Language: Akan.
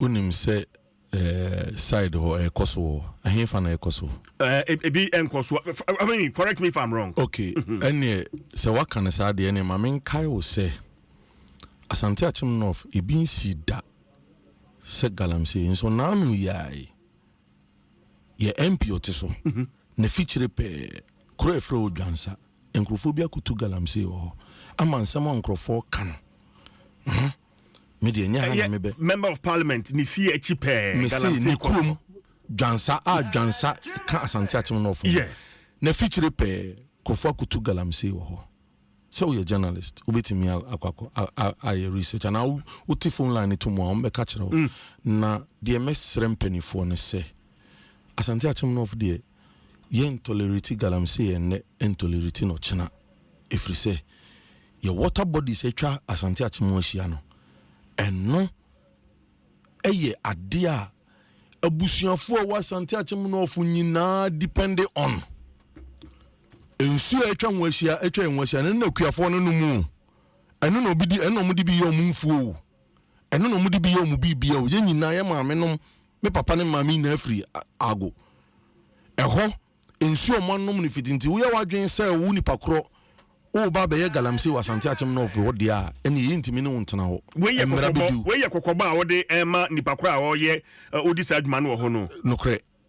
Wonim sɛ side hɔ ɛkɔ so wɔ ɛhefa na ɛkɔ so? Ebi nkɔ so. I mean, correct me if I'm wrong. Okay, ɛneɛ sɛ waka no saa deɛ, ɛneɛ ma menkae wo sɛ Asante Akyem North ebi nsi da sɛ galamsey nso naano yiae yɛ MP ɔte so na fikyire pɛɛ kuro a ɛfrɛ wɔ Dwansa, nkurɔfoɔ bi akotu galamsey wɔ hɔ ama nsɛm a nkurɔfoɔ ka no. Me deɛ, nyɛ ha na mebɛ Member of Parliament ne fie akyi pɛɛ. Mese ne kurom Dwansa a Dwansa ka Asante Akyem North ho. Na fikyire pɛɛ nkurɔfoɔ akotu galamsey wɔ hɔ. Sɛ woyɛ journalist, wobɛtumi akɔ ayɛ research anaa wote phone line to mu a, wɔmbɛka kyerɛ wo. Na deɛ mɛsrɛ mpanimfoɔ no sɛ Asante Akyem North deɛ, yɛn tolerate galamsey ɛnnɛ, ntolerate no ɔkyena, ɛfiri sɛ yɛ water bodies atwa Asante Akyem ho ahyia no, ɛno ɛyɛ adeɛ a abusuafoɔ a wɔ Asante Akyem North nyinaa depend on. Nsuo a atwa ho ahyia, atwa yɛn ho ahyia no, na akuafoɔ no nom o. Ɛno na obi di, ɛno na ɔmo de bi yɛ ɔmo mfuo o, ɛno na ɔmo de bi yɛ ɔmo biribia o. Yɛn nyinaa, yɛ maame nom, me papa ne maame nyinaa firi ago ɛhɔ. Nsuo a ɔmo anom no fiti, nti woyɛ w'adwene sɛ wo nipa korɔ woba bɛyɛ galamsey wɔ Asante Akyem North hɔ deɛ a, ɛne yɛntumi ne wo ntena hɔ. Wei yɛ Mmara kɔkɔbɔ. Bɛdi wo. Wei yɛ kɔkɔbɔ a wɔde ɛma nipa koro a ɔyɛ ɔdi saa adwuma no wɔ hɔ no. Nokorɛ.